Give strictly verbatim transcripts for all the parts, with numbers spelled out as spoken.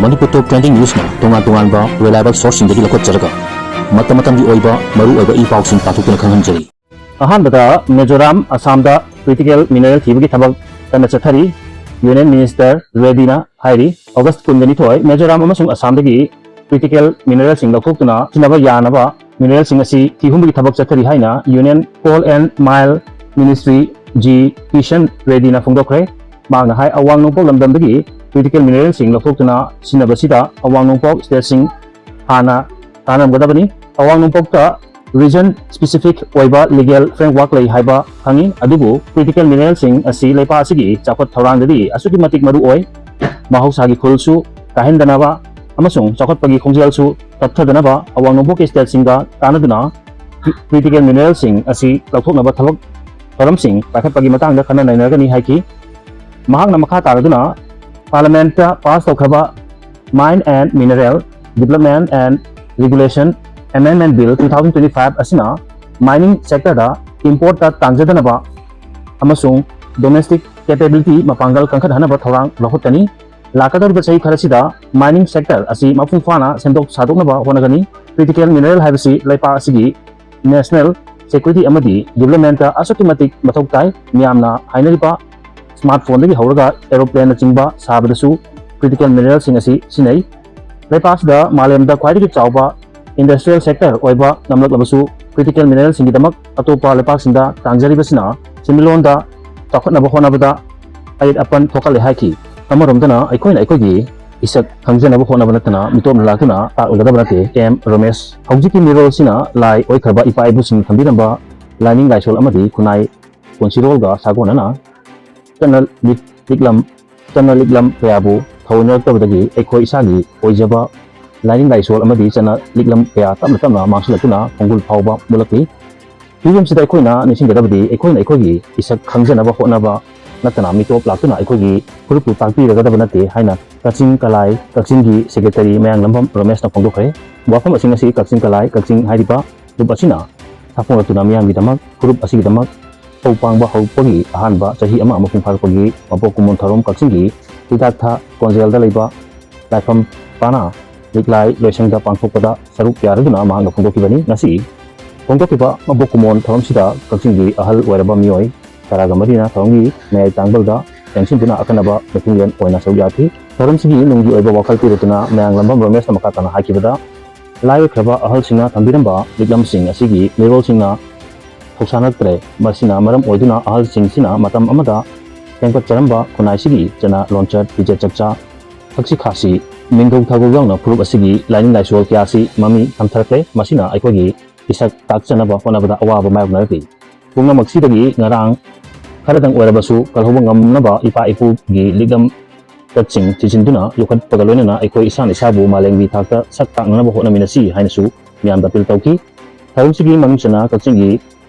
ꯃꯅꯤꯄꯨꯔ ꯇꯣꯞ trending ꯅ꯭ꯌꯨꯁꯅ ꯇꯣꯉꯥꯟ ꯇꯣꯉꯥꯟꯕ reliable ꯁꯣꯔꯁꯁꯤꯡꯗꯒꯤ ꯂꯧꯈꯠꯆꯔꯒ ꯃꯇꯝ ꯃꯇꯝꯒꯤ ꯑꯣꯏꯕ ꯃꯔꯨ ꯑꯣꯏꯕ ꯏ ꯄꯥꯎꯁꯤꯡ ꯄꯥꯊꯣꯛꯇꯨꯅ ꯈꯪꯍꯟꯖꯔꯤ꯫ ꯑꯍꯥꯟꯕꯗ ꯃꯤꯖꯣꯔꯥꯝ, ꯑꯁꯥꯝꯗ ꯀ꯭ꯔꯤꯇꯤꯀꯦꯜ ꯃꯤꯅꯔꯦꯜ ꯊꯤꯕꯒꯤ ꯊꯕꯛ ꯀꯟꯅ ꯆꯠꯊꯔꯤ꯫ ꯌꯨꯅꯤꯌꯟ ꯃꯤꯅꯤꯁꯇꯔ ꯔꯦꯗꯤꯅ ꯍꯥꯏꯔꯤ, ꯑꯣꯒꯁ ꯀꯨꯟꯒ ꯅꯤꯊꯣꯏ ꯃꯤꯖꯣꯔꯥꯝ ꯑꯃꯁꯨꯡ ꯑꯁꯥꯝꯗꯒꯤ ꯀ꯭ꯔꯤꯇꯤꯀꯦꯜ ꯃꯤꯅꯔꯦꯜꯁꯤꯡ ꯂꯧꯊꯣꯛꯇꯨꯅ ꯁꯤꯖꯤꯟꯅꯕ ꯌꯥꯅꯕ ꯃꯤꯅꯔꯦꯜꯁꯤꯡ ꯑꯁꯤ ꯊꯤꯍꯨꯝꯕꯒꯤ ꯊꯕꯛ ꯆꯠꯊꯔꯤ ꯍꯥꯏꯅ union coal and mine ministry G Kishan ꯔꯦꯗꯤꯅ ꯐꯣꯡꯗꯣꯛꯈ꯭ꯔꯦ꯫ ꯃꯍꯥꯛꯅ ꯍꯥꯏ, ꯑꯋꯥꯡ ꯅꯣꯡꯄꯣꯛ ꯂꯝꯗꯝꯗꯒꯤ ꯀ꯭ꯔꯤꯇꯤꯀꯦꯜ ꯃꯤꯅꯔꯦꯜꯁꯤꯡ ꯂꯧꯊꯣꯛꯇꯨꯅ ꯁꯤꯖꯤꯟꯅꯕꯁꯤꯗ ꯑꯋꯥꯡ ꯅꯣꯡꯄꯣꯛ ꯁ꯭ꯇꯦꯠꯁꯤꯡ ꯍꯥꯟꯅ ꯇꯥꯟꯅꯔꯝꯒꯗꯕꯅꯤ꯫ ꯑꯋꯥꯡ ꯅꯣꯡꯄꯣꯛꯇ ꯔꯤꯖꯟ ꯁ꯭ꯄꯦꯁꯤꯐꯤꯛ ꯑꯣꯏꯕ ꯂꯤꯒꯦꯜ ꯐ꯭ꯔꯦꯝꯋꯥꯔꯛ ꯂꯩ ꯍꯥꯏꯕ ꯈꯪꯉꯤ, ꯑꯗꯨꯕꯨ ꯀ꯭ꯔꯤꯇꯤꯀꯦꯜ ꯃꯤꯅꯔꯦꯜꯁꯤꯡ ꯑꯁꯤ ꯂꯩꯄꯥꯛ ꯑꯁꯤꯒꯤ ꯆꯥꯎꯈꯠ ꯊꯧꯔꯥꯡꯗꯗꯤ ꯑꯁꯨꯛꯀꯤ ꯃꯇꯤꯛ ꯃꯔꯨ ꯑꯣꯏ꯫ ꯃꯍꯧꯁꯥꯒꯤ ꯈꯨꯜꯁꯨ ꯀꯥꯏꯍꯟꯗꯅꯕ ꯑꯃꯁꯨꯡ ꯆꯥꯎꯈꯠꯄꯒꯤ ꯈꯣꯡꯖꯦꯜꯁꯨ ꯇꯞꯊꯗꯅꯕ ꯑꯋꯥꯡ ꯅꯣꯡꯄꯣꯛꯀꯤ ꯁ꯭ꯇꯦꯠꯁꯤꯡꯒ ꯇꯥꯟꯅꯗꯨꯅ ꯀ꯭ꯔꯤꯇꯤꯀꯦꯜ ꯃꯤꯅꯔꯦꯜꯁꯤꯡ ꯑꯁꯤ ꯂꯧꯊꯣꯛꯅꯕ ꯊꯕꯛ ꯊꯧꯔꯝꯁꯤꯡ ꯄꯥꯏꯈꯠꯄꯒꯤ ꯃꯇꯥꯡꯗ ꯈꯟꯅ ꯅꯩꯅꯒꯅꯤ ꯍꯥꯏꯈꯤ꯫ ꯃꯍꯥꯛꯅ ꯃꯈꯥ ꯇꯥꯔꯗꯨꯅ ꯄꯥꯔꯂꯤꯌꯥꯃꯦꯟꯠꯇ ꯄꯥꯁ ꯇꯧꯈ꯭ꯔꯕ Mine and Mineral Development and Regulation Amendment Bill two thousand twenty-five ꯑꯁꯤꯅ ꯃꯥꯏꯅꯤꯡ ꯁꯦꯛꯇꯔꯗ ꯏꯝꯄꯣꯔꯠꯇ ꯇꯥꯡꯖꯗꯅꯕ ꯑꯃꯁꯨꯡ ꯗꯣꯃꯦꯁꯇꯤꯛ ꯀꯦꯄꯦꯕꯤꯂꯤꯇꯤ ꯃꯄꯥꯡꯒꯜ ꯀꯟꯈꯠꯍꯟꯅꯕ ꯊꯧꯔꯥꯡ ꯂꯧꯈꯠꯀꯅꯤ꯫ ꯂꯥꯛꯀꯗꯧꯔꯤꯕ ꯆꯍꯤ ꯈꯔꯁꯤꯗ ꯃꯥꯏꯅꯤꯡ ꯁꯦꯛꯇꯔ ꯑꯁꯤ ꯃꯄꯨꯡ ꯐꯥꯅ ꯁꯦꯝꯗꯣꯛ ꯁꯥꯗꯣꯛꯅꯕ ꯍꯣꯠꯅꯒꯅꯤ꯫ ꯀ꯭ꯔꯤꯇꯤꯀꯦꯜ ꯃꯤꯅꯔꯦꯜ ꯍꯥꯏꯕꯁꯤ ꯂꯩꯄꯥꯛ ꯑꯁꯤꯒꯤ ꯅꯦꯁꯅꯦꯜ ꯁꯦꯀ꯭ꯌꯨꯔꯤꯇꯤ ꯑꯃꯗꯤ ꯗꯤꯕꯂꯞꯃꯦꯟꯠꯇ ꯑꯁꯨꯛꯀꯤ ꯃꯇꯤꯛ ꯃꯊꯧ ꯇꯥꯏ꯫ ꯃꯤꯌꯥꯝꯅ ꯍꯥꯏꯅꯔꯤꯕ ꯁ꯭ꯃꯥꯔꯠ ꯐꯣꯟꯗꯒꯤ ꯍꯧꯔꯒ ꯑꯦꯔꯣꯄ꯭ꯂꯦꯟꯅꯆꯤꯡꯕ ꯁꯥꯕꯗꯁꯨ ꯀ꯭ꯔꯤꯇꯤꯀꯦꯜ ꯃꯤꯅꯔꯦꯜꯁꯤꯡ ꯑꯁꯤ ꯁꯤꯖꯤꯟꯅꯩ꯫ ꯂꯩꯄꯥꯛ ꯑꯁꯤꯗ ꯃꯥꯂꯦꯝꯗ ꯈ꯭ꯋꯥꯏꯗꯒꯤ ꯆꯥꯎꯕ ꯏꯟꯗꯁꯇ꯭ꯔꯤꯌꯦꯜ ꯁꯦꯛꯇꯔ ꯑꯣꯏꯕ ꯉꯝꯂꯛꯂꯕꯁꯨ, ꯀ꯭ꯔꯤꯇꯤꯀꯦꯜ ꯃꯤꯅꯔꯦꯜꯁꯤꯡꯒꯤꯗꯃꯛ ꯑꯇꯣꯞꯄ ꯂꯩꯄꯥꯛꯁꯤꯡꯗ ꯇꯥꯡꯖꯔꯤꯕꯁꯤꯅ ꯁꯦꯟꯃꯤꯠꯂꯣꯟꯗ ꯆꯥꯎꯈꯠꯅꯕ ꯍꯣꯠꯅꯕꯗ ꯑꯌꯦꯠ ꯑꯄꯟ ꯊꯣꯛꯍꯜꯂꯦ ꯍꯥꯏꯈꯤ꯫ ꯑꯃꯔꯣꯝꯗꯅ ꯑꯩꯈꯣꯏꯅ ꯑꯩꯈꯣꯏꯒꯤ ꯏꯁꯛ ꯈꯪꯖꯅꯕ ꯍꯣꯠꯅꯕ ꯅꯠꯇꯅ ꯃꯤꯇꯣꯞꯅ ꯂꯥꯛꯇꯨꯅ ꯇꯥꯛꯂꯨꯒꯗꯕ ꯅꯠꯇꯦ꯫ ꯑꯦꯝ ꯔꯣꯃꯦꯁ꯫ ꯍꯧꯖꯤꯛꯀꯤ ꯃꯤꯔꯣꯜꯁꯤꯅ ꯂꯥꯏ ꯑꯣꯏꯈ꯭ꯔꯕ ꯏꯄꯥ ꯏꯄꯨꯁꯤꯡꯅ ꯊꯝꯕꯤꯔꯝꯕ ꯂꯥꯏꯅꯤꯡ ꯂꯥꯏꯁꯣꯜ ꯑꯃꯗꯤ ꯈꯨꯟꯅꯥꯏ ꯄꯨꯟꯁꯤꯔꯣꯜꯒ ꯁꯥꯒꯣꯟꯅꯅ ꯆꯠꯅ ꯂꯤꯛ-, ꯂꯤꯛꯂꯝ, ꯆꯠꯅ ꯂꯤꯛꯂꯝ ꯀꯌꯥꯕꯨ ꯊꯑꯣꯏꯅꯔꯛꯇꯕꯗꯒꯤ ꯑꯩꯈꯣꯏ ꯏꯁꯥꯒꯤ ꯑꯣꯏꯖꯕ ꯂꯥꯏꯅꯤꯡ ꯂꯥꯏꯁꯣꯜ ꯑꯃꯗꯤ ꯆꯠꯅ ꯂꯤꯛꯂꯝ ꯀꯌꯥ ꯇꯞꯅ ꯇꯞꯅ ꯃꯥꯡꯁꯤꯜꯂꯛꯇꯨꯅ ꯈꯣꯡꯒꯨꯜ ꯐꯥꯎꯕ ꯃꯨꯠꯂꯛꯂꯤ꯫ ꯐꯤꯕꯝꯁꯤꯗ ꯑꯩꯈꯣꯏꯅ ꯅꯤꯡꯁꯤꯡꯒꯗꯕꯗꯤ ꯑꯩꯈꯣꯏꯅ ꯑꯩꯈꯣꯏꯒꯤ ꯏꯁꯛ ꯈꯪꯖꯅꯕ ꯍꯣꯠꯅꯕ ꯅꯠꯇꯅ ꯃꯤꯇꯣꯞ ꯂꯥꯛꯇꯨꯅ ꯑꯩꯈꯣꯏꯒꯤ ꯐꯨꯔꯨꯞꯄꯨ ꯇꯥꯛꯄꯤꯔꯒꯗꯕ ꯅꯠꯇꯦ ꯍꯥꯏꯅ ꯀꯛꯆꯤꯡ ꯀꯂꯥꯏ ꯀꯛꯆꯤꯡꯒꯤ ꯁꯦꯀ꯭ꯔꯦꯇꯔꯤ ꯃꯌꯥꯡꯂꯝꯕꯝ ꯔꯣꯃꯦꯁꯅ ꯐꯣꯡꯗꯣꯛꯈ꯭ꯔꯦ꯫ ꯋꯥꯐꯝ ꯑꯁꯤꯡ ꯑꯁꯤ ꯀꯛꯆꯤꯡ ꯀꯂꯥꯏ ꯀꯛꯆꯤꯡ ꯍꯥꯏꯔꯤꯕ ꯂꯨꯞ ꯑꯁꯤꯅ ꯁꯥꯐꯣꯡꯂꯛꯇꯨꯅ ꯃꯤꯌꯥꯝꯒꯤꯗꯃꯛ, ꯐꯨꯔꯨꯞ ꯑꯁꯤꯒꯤꯗꯃꯛ ꯐꯧ ꯄꯥꯡꯕ ꯍꯧꯔꯛꯄꯒꯤ ꯑꯍꯥꯟꯕ ꯆꯍꯤ ꯑꯃ ꯃꯄꯨꯡ ꯐꯥꯔꯛꯄꯒꯤ ꯃꯄꯣꯛ ꯀꯨꯝꯑꯣꯟ ꯊꯧꯔꯝ ꯀꯛꯆꯤꯡꯒꯤ ꯍꯤꯗꯥꯛꯊ ꯀꯣꯟꯖꯦꯜꯗ ꯂꯩꯕ ꯂꯥꯏꯐꯝ ꯄꯥꯅꯥ ꯂꯤꯛꯂꯥꯏ ꯂꯣꯏꯁꯪꯗ ꯄꯥꯡꯊꯣꯛꯄꯗ ꯁꯔꯨꯛ ꯌꯥꯔꯗꯨꯅ ꯃꯍꯥꯛꯅ ꯐꯣꯡꯗꯣꯛꯈꯤꯕꯅꯤ꯫ ꯉꯁꯤ ꯐꯣꯡꯗꯣꯛꯈꯤꯕ ꯃꯕꯣꯛ ꯀꯨꯝꯑꯣꯟ ꯊꯧꯔꯝꯁꯤꯗ ꯀꯛꯆꯤꯡꯒꯤ ꯑꯍꯜ ꯑꯣꯏꯔꯕ ꯃꯤꯑꯣꯏ ꯇꯔꯥꯒ ꯃꯔꯤꯅ ꯊꯧꯔꯝꯒꯤ ꯃꯌꯥꯏ ꯇꯥꯡꯕꯜꯗ ꯆꯪꯁꯤꯟꯗꯨꯅ ꯑꯈꯟꯅꯕ ꯃꯤꯊꯨꯡꯂꯦꯟ ꯑꯣꯏꯅ ꯁꯔꯨꯛ ꯌꯥꯈꯤ꯫ ꯊꯧꯔꯝꯁꯤꯒꯤ ꯅꯨꯡꯒꯤ ꯑꯣꯏꯕ ꯋꯥꯈꯜ ꯄꯤꯔꯗꯨꯅ ꯃꯌꯥꯡꯂꯝꯕꯝ ꯔꯃꯦꯁꯅ ꯃꯈꯥ ꯇꯥꯅ ꯍꯥꯏꯈꯤꯕꯗ, ꯂꯥꯏ ꯑꯣꯏꯈ꯭ꯔꯕ ꯑꯍꯜꯁꯤꯡꯅ ꯊꯝꯕꯤꯔꯝꯕ ꯂꯤꯛꯂꯝꯁꯤꯡ ꯑꯁꯤꯒꯤ ꯃꯤꯔꯣꯜꯁꯤꯡꯅ ꯊꯧꯁꯥꯅꯔꯛꯇ꯭ꯔꯦ꯫ ꯃꯁꯤꯅ ꯃꯔꯝ ꯑꯣꯏꯗꯨꯅ ꯑꯍꯜꯁꯤꯡꯁꯤꯅ ꯃꯇꯝ ꯑꯃꯗ ꯈꯦꯝꯒꯠꯆꯔꯝꯕ ꯈꯨꯟꯅꯥꯏꯁꯤꯒꯤ ꯆꯠꯅ ꯂꯣꯟꯆꯠ, ꯐꯤꯖꯦꯠ ꯆꯛꯆꯥ, ꯊꯛꯁꯤ ꯈꯥꯁꯤ, ꯃꯤꯡꯒꯧ ꯊꯥꯒꯧ ꯌꯥꯎꯅ ꯐꯨꯔꯨꯞ ꯑꯁꯤꯒꯤ ꯂꯥꯏꯅꯤꯡ ꯂꯥꯏꯁꯣꯜ ꯀꯌꯥ ꯑꯁꯤ ꯃꯃꯤ ꯊꯝꯊꯔꯛꯂꯦ꯫ ꯃꯁꯤꯅ ꯑꯩꯈꯣꯏꯒꯤ ꯏꯁꯛ ꯇꯥꯛꯆꯅꯕ ꯍꯣꯠꯅꯕꯗ ꯑꯋꯥꯕ ꯃꯥꯌꯣꯛꯅꯔꯛꯂꯤ꯫ ꯄꯨꯝꯅꯃꯛꯁꯤꯗꯒꯤ ꯉꯔꯥꯡ ꯈꯔꯗꯪ ꯑꯣꯏꯔꯕꯁꯨ ꯀꯜꯍꯧꯕ ꯉꯝꯅꯕ ꯏꯄꯥ ꯏꯄꯨꯒꯤ ꯂꯤꯛꯂꯝ ꯆꯠꯁꯤꯡ ꯊꯤꯖꯤꯟꯗꯨꯅ ꯌꯣꯛꯈꯠꯄꯒ ꯂꯣꯏꯅꯅ ꯑꯩꯈꯣꯏ ꯏꯁꯥꯅ ꯏꯁꯥꯕꯨ ꯃꯥꯂꯦꯝꯒꯤ ꯊꯥꯛꯇ ꯁꯛ ꯇꯥꯛꯅꯅꯕ ꯍꯣꯠꯅꯃꯤꯟꯅꯁꯤ ꯍꯥꯏꯅꯁꯨ ꯃꯤꯌꯥꯝꯗ ꯑꯄꯤꯜ ꯇꯧꯈꯤ꯫ ꯊꯧꯔꯝꯁꯤꯒꯤ ꯃꯅꯨꯡ ꯆꯟꯅ ꯀꯛꯆꯤꯡꯒꯤ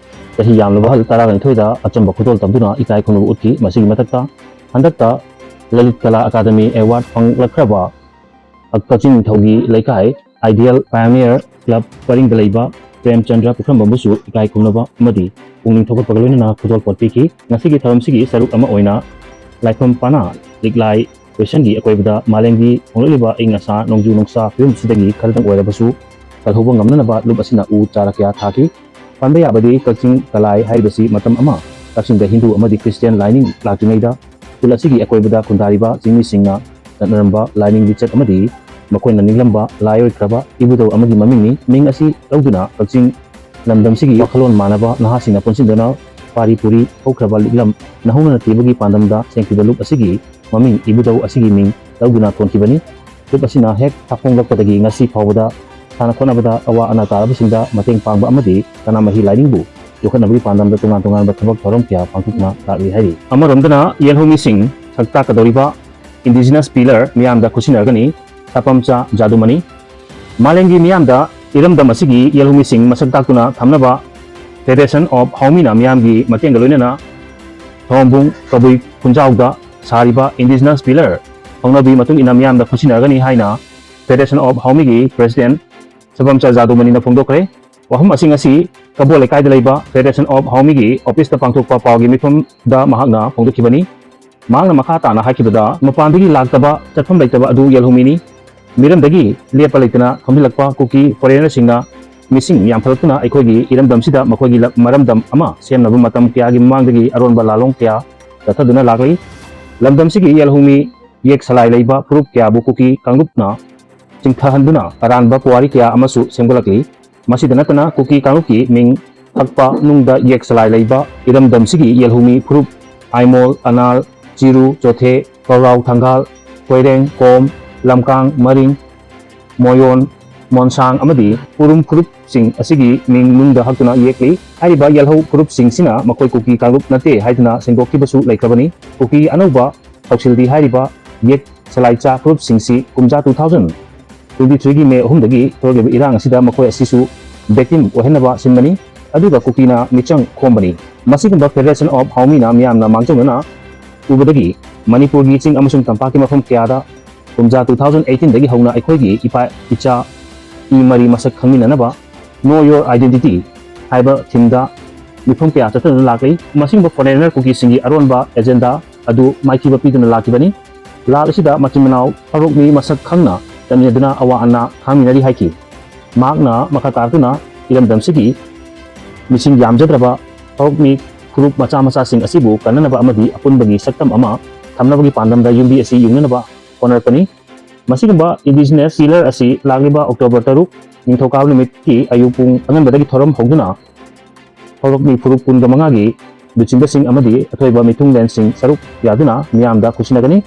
ꯆꯍꯤ ꯌꯥꯝꯂꯕ ꯑꯍꯜ ꯇꯔꯥꯅꯤꯊꯣꯏꯗ ꯑꯆꯝꯕ ꯈꯨꯗꯣꯜ ꯇꯝꯗꯨꯅ ꯏꯀꯥꯏ ꯈꯨꯝꯅꯕ ꯎꯠꯈꯤ꯫ ꯃꯁꯤꯒꯤ ꯃꯊꯛꯇ ꯍꯟꯗꯛꯇ ꯂꯂꯤꯠ ꯀꯂꯥ ꯑꯀꯥꯗꯃꯤ ꯑꯦꯋꯥꯔꯗ ꯐꯪꯂꯛꯈ꯭ꯔꯕ ꯀꯛꯆꯤꯡ ꯅꯤꯡꯊꯧꯒꯤ ꯂꯩꯀꯥꯏ ꯑꯥꯏꯗꯤꯌꯦꯜ ꯄꯥꯏꯑꯣꯅꯤꯌꯔ ꯀ꯭ꯂꯕ ꯄꯔꯤꯡꯗ ꯂꯩꯕ ꯄ꯭ꯔꯦꯝꯆꯟꯗ꯭ꯔ ꯄꯨꯈ꯭ꯔꯝꯕꯝꯕꯨꯁꯨ ꯏꯀꯥꯏ ꯈꯨꯝꯅꯕ ꯑꯃꯗꯤ ꯄꯨꯛꯅꯤꯡ ꯊꯧꯒꯠꯄꯒ ꯂꯣꯏꯅꯅ ꯈꯨꯗꯣꯜꯄꯣꯠ ꯄꯤꯈꯤ꯫ ꯉꯁꯤꯒꯤ ꯊꯧꯔꯝꯁꯤꯒꯤ ꯁꯔꯨꯛ ꯑꯃ ꯑꯣꯏꯅ ꯂꯥꯏꯐꯝ ꯄꯥꯅꯥ ꯂꯤꯛꯂꯥꯏ ꯂꯣꯏꯁꯪꯒꯤ ꯑꯀꯣꯏꯕꯗ ꯃꯥꯂꯦꯝꯒꯤ ꯍꯣꯡꯂꯛꯂꯤꯕ ꯑꯏꯪ ꯑꯁꯥ, ꯅꯣꯡꯖꯨ ꯅꯨꯡꯁꯥ ꯐꯤꯕꯝꯁꯤꯗꯒꯤ ꯈꯔꯗꯪ ꯑꯣꯏꯔꯕꯁꯨ ꯀꯜꯍꯧꯕ ꯉꯝꯅꯅꯕ ꯂꯨꯞ ꯑꯁꯤꯅ ꯎ ꯆꯥꯔꯥ ꯀꯌꯥ ꯊꯥꯈꯤ꯫ ꯄꯟꯕ ꯌꯥꯕꯗꯤ ꯀꯛꯆꯤꯡ ꯀꯂꯥꯏ ꯍꯥꯏꯔꯤꯕꯁꯤ ꯃꯇꯝ ꯑꯃ ꯀꯛꯆꯤꯡꯗ ꯍꯤꯟꯗꯨ ꯑꯃꯗꯤ ꯈ꯭ꯔꯤꯁꯇꯤꯌꯥꯟ ꯂꯥꯏꯅꯤꯡ ꯂꯥꯛꯇ꯭ꯔꯤꯉꯩꯗ ꯈꯨꯜ ꯑꯁꯤꯒꯤ ꯑꯀꯣꯏꯕꯗ ꯈꯨꯟꯗꯥꯔꯤꯕ ꯆꯤꯡꯃꯤꯁꯤꯡꯅ ꯆꯠꯅꯔꯝꯕ ꯂꯥꯏꯅꯤꯡ ꯂꯤꯆꯠ ꯑꯃꯗꯤ ꯃꯈꯣꯏꯅ ꯅꯤꯡꯂꯝꯕ ꯂꯥꯏ ꯑꯣꯏꯈ꯭ꯔꯕ ꯏꯕꯨꯙꯧ ꯑꯃꯒꯤ ꯃꯃꯤꯡꯅꯤ꯫ ꯃꯤꯡ ꯑꯁꯤ ꯂꯧꯗꯨꯅ ꯀꯛꯆꯤꯡ ꯂꯝꯗꯝꯁꯤꯒꯤ ꯋꯥꯈꯜꯂꯣꯟ ꯃꯥꯟꯅꯕ ꯅꯍꯥꯁꯤꯡꯅ ꯄꯨꯟꯁꯤꯟꯗꯨꯅ ꯄꯥꯔꯤ ꯄꯨꯔꯤ ꯍꯧꯈ꯭ꯔꯕ ꯂꯤꯛꯂꯝ ꯅꯧꯍꯧꯅꯅ ꯊꯤꯕꯒꯤ ꯄꯥꯟꯗꯝꯗ ꯁꯦꯝꯈꯤꯕ ꯂꯨꯞ ꯑꯁꯤꯒꯤ ꯃꯃꯤꯡ ꯏꯕꯨꯙꯧ ꯑꯁꯤꯒꯤ ꯃꯤꯡ ꯂꯧꯗꯨꯅ ꯊꯣꯟꯈꯤꯕꯅꯤ꯫ ꯂꯨꯞ ꯑꯁꯤꯅ ꯍꯦꯛ ꯍꯥꯞꯐꯣꯡꯂꯛꯄꯗꯒꯤ ꯉꯁꯤ ꯐꯥꯎꯕꯗ ꯁꯥꯟꯅ ꯈꯣꯠꯅꯕꯗ ꯑꯋꯥ ꯑꯅꯥ ꯇꯥꯔꯕꯁꯤꯡꯗ ꯃꯇꯦꯡ ꯄꯥꯡꯕ ꯑꯃꯗꯤ ꯁꯅꯥꯃꯍꯤ ꯂꯥꯏꯅꯤꯡꯕꯨ ꯌꯣꯛꯈꯠꯅꯕꯒꯤ ꯄꯥꯟꯗꯝꯗ ꯇꯣꯉꯥꯟ ꯇꯣꯉꯥꯟꯕ ꯊꯕꯛ ꯊꯧꯔꯝ ꯀꯌꯥ ꯄꯥꯡꯊꯣꯛꯇꯨꯅ ꯂꯥꯛꯂꯤ ꯍꯥꯏꯔꯤ꯫ ꯑꯃꯔꯣꯝꯗꯅ ꯌꯦꯜꯍꯧꯃꯤꯁꯤꯡ ꯁꯛ ꯇꯥꯛꯀꯗꯧꯔꯤꯕ ꯏꯟꯗꯤꯖꯤꯅꯁ ꯄꯤꯂꯔ ꯃꯤꯌꯥꯝꯗ ꯈꯨꯠꯁꯤꯟꯅꯔꯒꯅꯤ꯫ ꯁꯥꯄꯝꯆꯥ ꯖꯥꯗꯨꯃꯅꯤ꯫ ꯃꯥꯂꯦꯝꯒꯤ ꯃꯤꯌꯥꯝꯗ ꯏꯔꯝꯗꯝ ꯑꯁꯤꯒꯤ ꯌꯦꯜꯍꯧꯃꯤꯁꯤꯡ ꯃꯁꯛ ꯇꯥꯛꯇꯨꯅ ꯊꯝꯅꯕ Federation of ꯍꯥꯎꯃꯤꯅ ꯃꯤꯌꯥꯝꯒꯤ ꯃꯇꯦꯡꯒ ꯂꯣꯏꯅꯅ ꯊꯧꯑꯝꯕꯨꯡ ꯀꯕꯨꯏ ꯈꯨꯟꯖꯥꯎꯗ ꯁꯥꯔꯤꯕ ꯏꯟꯗꯤꯖꯤꯅꯁ ꯄꯤꯂꯔ ꯍꯧꯅꯕꯤ ꯃꯇꯨꯡ ꯏꯟꯅ ꯃꯤꯌꯥꯝꯗ ꯈꯨꯠꯁꯤꯟꯅꯔꯒꯅꯤ ꯍꯥꯏꯅ Federation of ꯍꯥꯎꯃꯤꯒꯤ ꯄ꯭ꯔꯦꯁꯤꯗꯦꯟꯠ ꯁꯕꯝꯆ ꯖꯥꯗꯨꯃꯅꯤꯅ ꯐꯣꯡꯗꯣꯛꯈ꯭ꯔꯦ꯫ ꯋꯥꯐꯝ ꯑꯁꯤꯡ ꯑꯁꯤ ꯀꯕꯣ ꯂꯩꯀꯥꯏꯗ ꯂꯩꯕ Federation of ꯍꯥꯎꯃꯤꯒꯤ ꯑꯣꯐꯤꯁꯇ ꯄꯥꯡꯊꯣꯛꯄ ꯄꯥꯎꯒꯤ ꯃꯤꯐꯝꯗ ꯃꯍꯥꯛꯅ ꯐꯣꯡꯗꯣꯛꯈꯤꯕꯅꯤ꯫ ꯃꯍꯥꯛꯅ ꯃꯈꯥ ꯇꯥꯅ ꯍꯥꯏꯈꯤꯕꯗ, ꯃꯄꯥꯟꯗꯒꯤ ꯂꯥꯛꯇꯕ, ꯆꯠꯐꯝ ꯂꯩꯇꯕ ꯑꯗꯨ ꯌꯦꯜꯍꯧꯃꯤꯅꯤ꯫ ꯃꯤꯔꯝꯗꯒꯤ ꯂꯦꯞꯄ ꯂꯩꯇꯅ ꯊꯝꯖꯤꯜꯂꯛꯄ ꯀꯨꯀꯤ ꯐꯣꯔꯦꯅꯔꯁꯤꯡꯅ ꯃꯤꯁꯤꯡ ꯌꯥꯝꯊꯠꯂꯛꯇꯨꯅ ꯑꯩꯈꯣꯏꯒꯤ ꯏꯔꯝꯗꯝꯁꯤꯗ ꯃꯈꯣꯏꯒꯤ ꯂ-, ꯃꯔꯝꯗꯝ ꯑꯃ ꯁꯦꯝꯅꯕ ꯃꯇꯝ ꯀꯌꯥꯒꯤ ꯃꯃꯥꯡꯗꯒꯤ ꯑꯔꯣꯟꯕ ꯂꯥꯂꯣꯡ ꯀꯌꯥ ꯆꯠꯊꯗꯨꯅ ꯂꯥꯛꯂꯤ꯫ ꯂꯝꯗꯝꯁꯤꯒꯤ ꯌꯦꯜꯍꯧꯃꯤ ꯌꯦꯛ ꯁꯂꯥꯏ ꯂꯩꯕ ꯐꯨꯔꯨꯞ ꯀꯌꯥꯕꯨ ꯀꯨꯀꯤ ꯀꯥꯡꯂꯨꯞꯅ ꯆꯤꯡꯊꯍꯟꯗꯨꯅ ꯑꯔꯥꯟꯕ ꯄꯨꯋꯥꯔꯤ ꯀꯌꯥ ꯑꯃꯁꯨ ꯁꯦꯝꯒꯠꯂꯛꯂꯤ꯫ ꯃꯁꯤꯗ ꯅꯠꯇꯅ ꯀꯨꯀꯤ ꯀꯥꯡꯂꯨꯞꯀꯤ ꯃꯤꯡ ꯊꯛꯄ ꯅꯨꯡꯗ ꯌꯦꯛ ꯁꯂꯥꯏ ꯂꯩꯕ ꯏꯔꯝꯗꯝꯁꯤꯒꯤ ꯌꯦꯜꯍꯧꯃꯤ ꯐꯨꯔꯨꯞ ꯑꯥꯏꯃꯣꯜ, ꯑꯅꯥꯜ, ꯆꯤꯔꯨ, ꯆꯣꯊꯦ, ꯄꯧꯔꯥꯎ, ꯊꯪꯒꯥꯜ, ꯀꯣꯏꯔꯦꯡ, ꯀꯣꯝ, ꯂꯝꯀꯥꯡ, ꯃꯔꯤꯡ, ꯃꯣꯌꯣꯟ, ꯃꯣꯟꯁꯥꯡ ꯑꯃꯗꯤ ꯄꯨꯔꯨꯝ ꯐꯨꯔꯨꯞꯁꯤꯡ ꯑꯁꯤꯒꯤ ꯃꯤꯡ ꯅꯨꯡꯗ ꯍꯛꯇꯨꯅ ꯌꯦꯛꯂꯤ꯫ ꯍꯥꯏꯔꯤꯕ ꯌꯦꯜꯍꯧ ꯐꯨꯔꯨꯞꯁꯤꯡꯁꯤꯅ ꯃꯈꯣꯏ ꯀꯨꯀꯤ ꯀꯥꯡꯂꯨꯞ ꯅꯠꯇꯦ ꯍꯥꯏꯗꯨꯅ ꯁꯦꯡꯗꯣꯛꯈꯤꯕꯁꯨ ꯂꯩꯈ꯭ꯔꯕꯅꯤ꯫ ꯀꯨꯀꯤ ꯑꯅꯧꯕ ꯊꯧꯁꯤꯜꯗꯤ ꯍꯥꯏꯔꯤꯕ ꯌꯦꯛ ꯁꯂꯥꯏꯆꯥ ꯐꯨꯔꯨꯞꯁꯤꯡꯁꯤ ꯀꯨꯝꯖꯥ two thousand twenty three ꯒꯤ ꯃꯦ ꯑꯍꯨꯝꯗꯒꯤ ꯊꯣꯛꯂꯛꯂꯤꯕ ꯏꯔꯥꯡ ꯑꯁꯤꯗ ꯃꯈꯣꯏ ꯑꯁꯤꯁꯨ victim ꯑꯣꯏꯍꯟꯅꯕ ꯁꯤꯟꯕꯅꯤ꯫ ꯑꯗꯨꯒ ꯀꯨꯀꯤꯅ ꯃꯤꯆꯪ ꯈꯣꯝꯕꯅꯤ꯫ ꯃꯁꯤꯒꯨꯝꯕ Federation of ꯍꯥꯎꯃꯤꯅ ꯃꯤꯌꯥꯝꯅ ꯃꯥꯡꯖꯧꯅꯅ ꯎꯕꯗꯒꯤ ꯃꯅꯤꯄꯨꯔꯒꯤ ꯆꯤꯡ ꯑꯃꯁꯨꯡ ꯇꯝꯄꯥꯛꯀꯤ ꯃꯐꯝ ꯀꯌꯥꯗ ꯀꯨꯝꯖꯥ two thousand eighteen ꯗꯒꯤ ꯍꯧꯅ ꯑꯩꯈꯣꯏꯒꯤ ꯏꯄꯥ ꯏꯆꯥ ꯏ ꯃꯔꯤ ꯃꯁꯛ ꯈꯪꯃꯤꯟꯅꯅꯕ Know Your Identity ꯍꯥꯏꯕ theme ꯗ ꯃꯤꯐꯝ ꯀꯌꯥ ꯆꯠꯊꯗꯨꯅ ꯂꯥꯛꯂꯤ꯫ ꯃꯁꯤꯒꯨꯝꯕ ꯐꯣꯔꯦꯅꯔ ꯀꯨꯀꯤꯁꯤꯡꯒꯤ ꯑꯔꯣꯟꯕ ꯑꯦꯖꯦꯟꯗꯥ ꯑꯗꯨ ꯃꯥꯏꯊꯤꯕ ꯄꯤꯗꯨꯅ ꯂꯥꯛꯈꯤꯕꯅꯤ꯫ ꯂꯥꯜ ꯑꯁꯤꯗ ꯃꯆꯤꯟ ꯃꯅꯥꯎ ꯐꯥꯔꯨꯛꯃꯤ ꯃꯁꯛ ꯈꯪꯅ ꯆꯠꯃꯤꯟꯅꯗꯨꯅ ꯑꯋꯥ ꯑꯅꯥ ꯈꯥꯡꯃꯤꯟꯅꯔꯤ ꯍꯥꯏꯈꯤ꯫ ꯃꯍꯥꯛꯅ ꯃꯈꯥ ꯇꯥꯔꯛꯇꯨꯅ ꯏꯔꯝꯗꯝꯁꯤꯒꯤ ꯃꯤꯁꯤꯡ ꯌꯥꯝꯖꯗ꯭ꯔꯕ ꯐꯥꯔꯨꯛꯃꯤ ꯐꯨꯔꯨꯞ ꯃꯆꯥ ꯃꯆꯥꯁꯤꯡ ꯑꯁꯤꯕꯨ ꯀꯟꯅꯅꯕ ꯑꯃꯗꯤ ꯑꯄꯨꯟꯕꯒꯤ ꯁꯛꯇꯝ ꯑꯃ ꯊꯝꯅꯕꯒꯤ ꯄꯥꯟꯗꯝꯗ ꯌꯨꯝꯕꯤ ꯑꯁꯤ ꯌꯨꯡꯅꯅꯕ ꯍꯣꯠꯅꯔꯛꯄꯅꯤ꯫ ꯃꯁꯤꯒꯨꯝꯕ indigenous pillar ꯑꯁꯤ ꯂꯥꯛꯂꯤꯕ October ꯇꯔꯨꯛ ꯅꯤꯡꯊꯧꯀꯥꯕ ꯅꯨꯃꯤꯠꯀꯤ ꯑꯌꯨꯛ ꯄꯨꯡ ꯑꯉꯟꯕꯗꯒꯤ ꯊꯧꯔꯝ ꯍꯧꯗꯨꯅ ꯐꯥꯔꯨꯛꯃꯤ ꯐꯨꯔꯨꯞ ꯀꯨꯟꯒ ꯃꯉꯥꯒꯤ ꯂꯨꯆꯤꯡꯕꯁꯤꯡ ꯑꯃꯗꯤ ꯑꯊꯣꯏꯕ ꯃꯤꯊꯨꯡꯂꯦꯟꯁꯤꯡ ꯁꯔꯨꯛ ꯌꯥꯗꯨꯅ ꯃꯤꯌꯥꯝꯗ ꯈꯨꯠꯁꯤꯟꯅꯒꯅꯤ꯫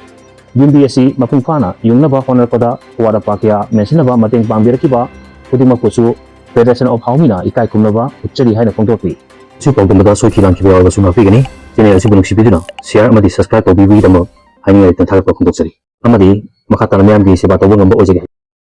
ꯌꯨꯝꯕꯤ ꯑꯁꯤ ꯃꯄꯨꯡ ꯐꯥꯅ ꯌꯨꯡꯅꯕ ꯍꯣꯠꯅꯔꯛꯄꯗ ꯑꯋꯥꯠ ꯑꯄꯥ ꯀꯌꯥ ꯃꯦꯟꯁꯤꯟꯅꯕ ꯃꯇꯦꯡ ꯄꯥꯡꯕꯤꯔꯛꯈꯤꯕ ꯈꯨꯗꯤꯡꯃꯛꯄꯨꯁꯨ Federation of ꯍꯥꯎꯃꯤꯅ ꯏꯀꯥꯏ ꯈꯨꯝꯅꯕ ꯎꯠꯆꯔꯤ ꯍꯥꯏꯅ ꯐꯣꯡꯗꯣꯛꯂꯤ꯫ ꯑꯁꯤ ꯄꯥꯎꯗꯝꯕꯗ ꯁꯣꯏꯈꯤ ꯂꯥꯟꯈꯤꯕ ꯌꯥꯎꯔꯕꯁꯨ ꯉꯥꯛꯄꯤꯒꯅꯤ꯫ Channel ꯑꯁꯤꯕꯨ ꯅꯨꯡꯁꯤꯕꯤꯗꯨꯅ share ꯑꯃꯗꯤ subscribe ꯇꯧꯕꯤꯕꯒꯤꯗꯃꯛ ꯍꯥꯏꯅꯤꯡꯉꯥꯏ ꯂꯩꯇꯅ ꯊꯥꯒꯠꯄ ꯐꯣꯡꯗꯣꯛꯆꯔꯤ꯫ ꯑꯃꯗꯤ ꯃꯈꯥ ꯇꯥꯅ ꯃꯤꯌꯥꯝꯒꯤ ꯁꯦꯕꯥ ꯇꯧꯕ ꯉꯝꯕ ꯑꯣꯏꯖꯒꯦ꯫